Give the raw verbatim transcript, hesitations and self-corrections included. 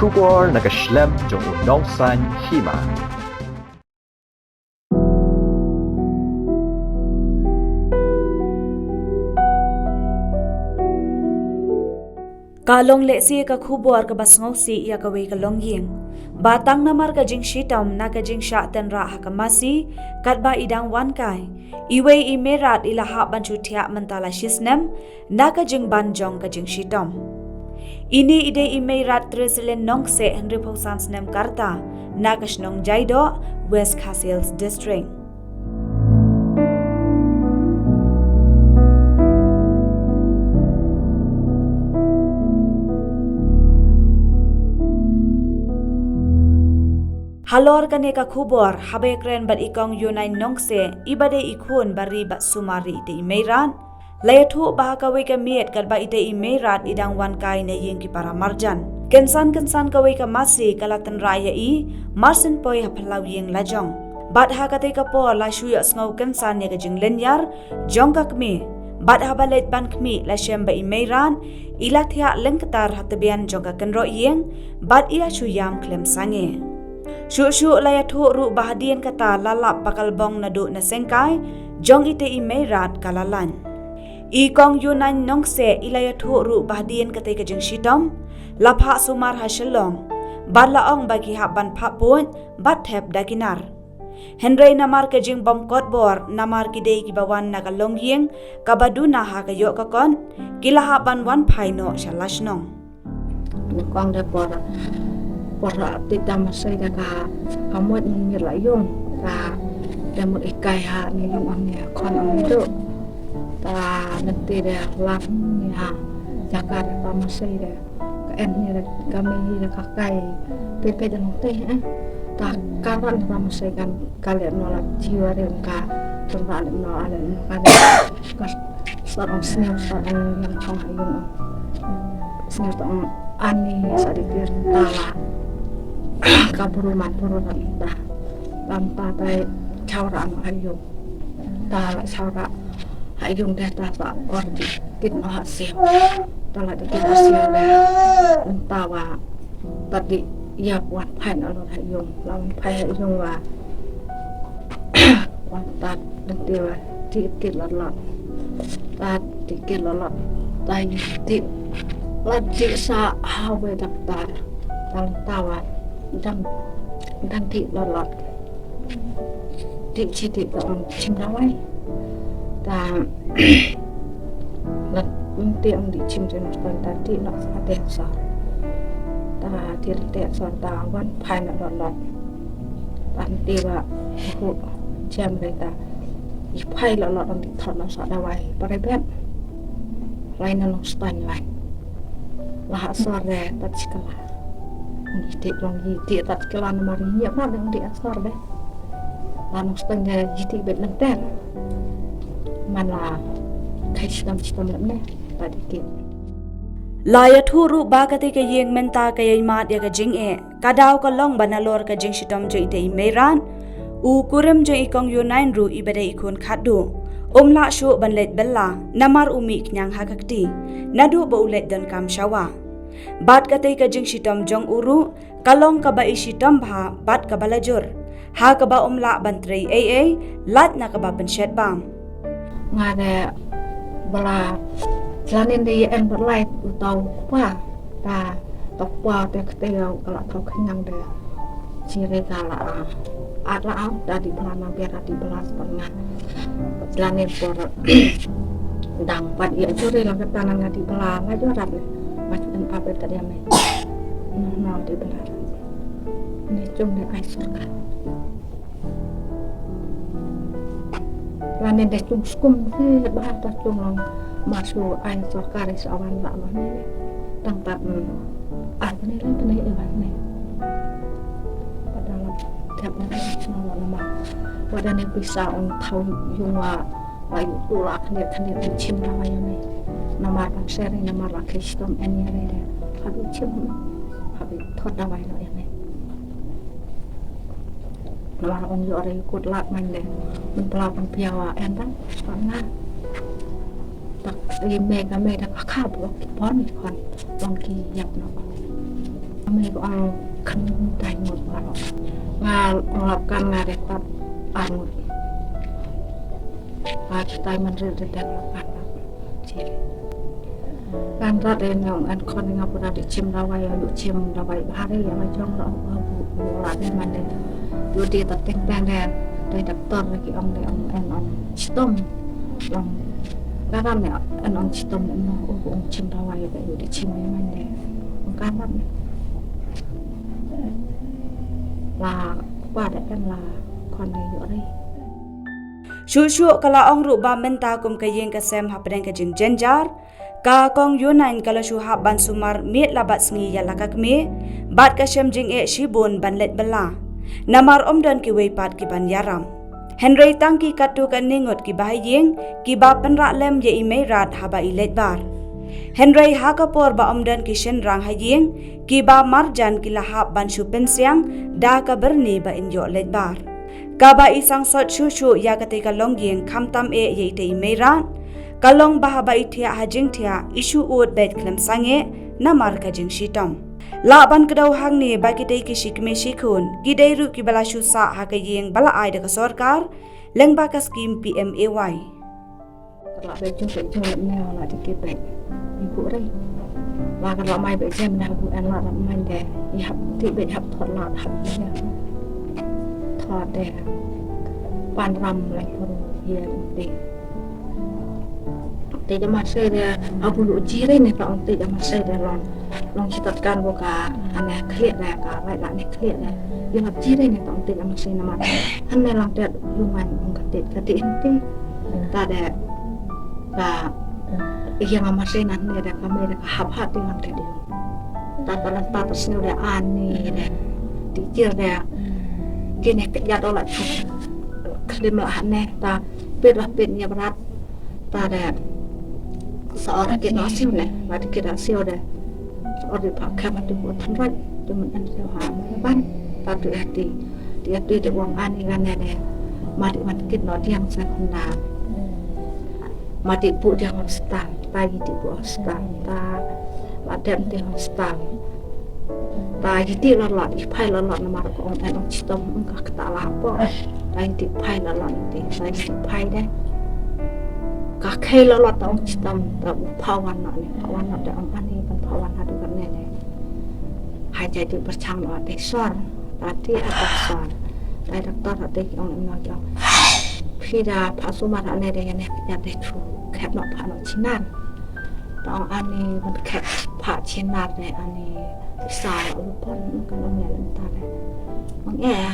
Khubor na ka shlem jong u nongsan hima. Ka long lehse ka khubor kaba sngewsih ïa kawei ka longïing. Ba tang namar ka jingshitom na ka jingshah tynrah ha ka masi, katba i dang wan kai, iwei i Meirat i la hap ban shu thiah mynta la shisnem, na ka jingban jong ka jingshitom. Ine i dei i Meirat Tresilin Nongkseh hynriewphew san snem ka rta, na ka shnong Jaidoh, West Khasi Hills District. Halor kane ka khubor, haba ïakren bad i Kong Yunain Nongkseh, iba dei i khun ba ri bad sumar ïa ite i Meirat, la ïathuh ba ha kawei ka miet katba ite i Meirat i dang wan kai na ïing ki para marjan, kynsan kynsan kawei ka masi ka la tynrah ïa i, marsien poi ha phyllaw ïing lajong. Bad ha katei ka por la shu ïohsngew kynsan ïa ka jinglynñiar jong ka kmie. Bad haba leit ban khmih la shem ba i Meirat i la thiah lyngktar ha tbian jong ka kynroh ïing, bad i la shu ïam khlem sangeh. Shuh shuh la ïathuh ruh ba hadien kata la lap ba ka lbong naduh na sengkai jong ite i Meirat ka la lait. I Kong Yunain Nongkseh i la ïathuh ruh ba hadien katei ka jingshitom la phah sumar ha Shillong, bad la ong ba ki hap ban phah pud bad thep da ki nar. Hynrei namar ka jingbym kotbor, namar ki dei kiba wan na ka longïing kaba duna ha ka ïoh ka kot, ki la hap ban wan phai noh sha la shnong. Nyngkong da por, por la tip da masi da ka, ka mut mynmiet la ïung, da, da mut i kai ha ne ïung ong ne khon ong ne duh. Da lynti da lam ne ha jaka da ka masi da ka en ne da ka mei ne da ka kai. Te pe da nong te eh. Da ka ran da masi kan ka leh noh la jiwa re ka, tong ka leh noh ale noh ka leh. Ka sar ong sniaw sar ong ïang chong ha ïung ong. Sniaw tong ani sa di kir ta la. Ka bru man bru na ta. Lam ta tai chaw ra ong ha ïung. Ta la chaw ra ha ïung de ta sa or di kit noh ha sniaw. Ta la di kit ha sniaw de. Lam ta wa ta di ïa wan phai na lo ha ïung. La wan phai ha ïung wa. Wan ta lynti wa ti kit lot lot. Ta ti kit lot lot. Ta ti la ti sa ha we daktar. Ta ta wa dang dang ti lot lot. Ti chi ti ta ong chim dawai. Ta la lynti ong di chim chim ta ti nok sa te sa. Ta ti te sa ta wan phai na lot lot. Ban te ba hu jam re ta. I phai la la dang di thot na sa dawai private. Lai na long stan lai. La ha sor re tat sikala. Ngi ti long ngi ti tat sikala na mari ngi ba dang di asor de. La long stan de ngi ti bet leng ten. Man la kai sitam sitam lem ne. Tat ki. La ïathuh ruh ba katei ka ïing mynta ka ïai mad ïa ka jingeh. Ka daw ka long ba nalor ka jingshitom jong ite i Meirat, u kurim jong i Kong Yunain ruh iba dei i khun khatduh um lah shuh ban leit bylla namar u mih kñiang ha ka kti naduh ba u leit donkam sha wah. Bad katei ka jingshitom jong u ruh ka long kaba i shitom bha bad kaba la jur, ha kaba um lah ban trei ei ei lait na kaba pynshet bam. Nga de ba la jlan in de ïa en bad lai u tau kpa. Ta ta kpa te kte ka la tau kñiang de. Chi re ka la a. At la a ta di bla na biar di bla span nga. Jlan in por dang pat ïa jure la kata na nga di bla la jor rat ne. Mat en apa ta dia me. No no di bla. Ni chung de ai sorkar. Lane de chung skum de ba ta chung long ma shu ai sorkar sa wan la ma ne. Tang ta, mm, ar ne le ne e ba ne. Pada la tiap ne no la ma. Pada ne pisa ong thau yung wa wa yu tu la khane khane chim la wa ya ne. Namar ban sharing namar la ke stom en ya ne de. Habi chim habi thot da wa ya ne. Namar ong ïoh re kut lad man de. Mun pla pang pia wa en dang spa nga. Tak i me ka me da ka kha bro ki pon kon long ki ïap no. Me ko ang kan tai ngut baroh. Nga ong lap kan nga dei pat ar ngut. Ba ki tai man rel de dang lap kan. Kan rat de nong an kon nga pura de chim dawai, yu chim dawai bahari ya la jong la ong ba bu la de man de. Yu de ta teng teng de. Dei doktor lagi ong de ong en ong chitom. Ong karam ne en ong chitom ne no ong chim dawai de yu de chim ne man de. Ong karam ne. La kpa de en la kon ne yu ri. Shuh shuh ka la ong ruh ba mynta kum ka ïing ka sem hapdeng ka jingjynjar, ka kong Ïonain ka la shu hap ban sumar miet la bad sngi ïa la ka kmie, bad ka shem jingeh shibun ban leit bylla. Namar ym don kiwei pat ki ban ïaram. Hynrei tang ki katto katne ngut ki ba ha ïing, ki ba pynrah lem ïa i Meirad haba i leit bar. Hynrei ha ka por ba ym don ki shynrang ha ïing, ki ba marjan ki la hap ban shu pynsiang da ka byrni ba in ïoh leit bar. Kaba i sangsot shuh shuh ïa katei ka longïing khamtam eh ïa itei i Meirad. Ka long ba haba i thiah ha jingthiah i shu ud beit khlem sangeh namar ka jingshitom. Lah ban kdew hangne ba kitei ki shi kmie shi khun ki dei ruh kiba la shu sah ha ka ïing ba la ai da ka sorkar lyngba ka skim P M A Y. Ka la beit jong beit jong lem ne la dei ki beit. Ibu rei. La ka la mai beit jong na bu en la la mai de. I hap ti beit hap thot la hap ya. Thot de. Pan ram lai puru ya ti. Te jama sei de abu lu ji rei ne ta ong te jama sei de long. Long chitat kan bo ka ane khlieh de ka lai la ne khlieh de. Ïa la ji rei ne ta ong te jama sei namar. Ane lang te yu man ong ka te ka te enti. Ta de ka ïa nga masih nan ne da ka me da ka hap hap dengan ka di. Ta ta lan ta ta snu da ani da. Di jir da. Kine ka ya dola chu. Klim la ne ta pit la pit nya brat. Ta da. Sa ora kit na siu ne. Ba di kit na siu da. Sa ora di pa ka ma tu ko than rai. Tu men an siu ha ma ban. Ta tu hati. Di hati de wang ani kan ne de. Ma di man kit no diang sa kunda. Ma di bu diang hospital. Ta yi di bu hospital. Ta la dem di hospital. Ta yi di la la i phai la la namar ko ong en ong chitom ong ka kata la po. Ta yi di phai la la di ta yi di phai de. Ka khei la la ta ong chitom ta bu phawan na ne phawan na de ong ani ban phawan ha du kan ne ne. Hai jai di berchang no te sor. Ta ti ata sor. Tai doktor ata ki ong em no ki ong. Phi da pha sumar ane de ne ya de chu khep no pha no chinar. Ta ong ani ban khep pha chinar ne ani sa lu pon ka long ne ta de. Ong e.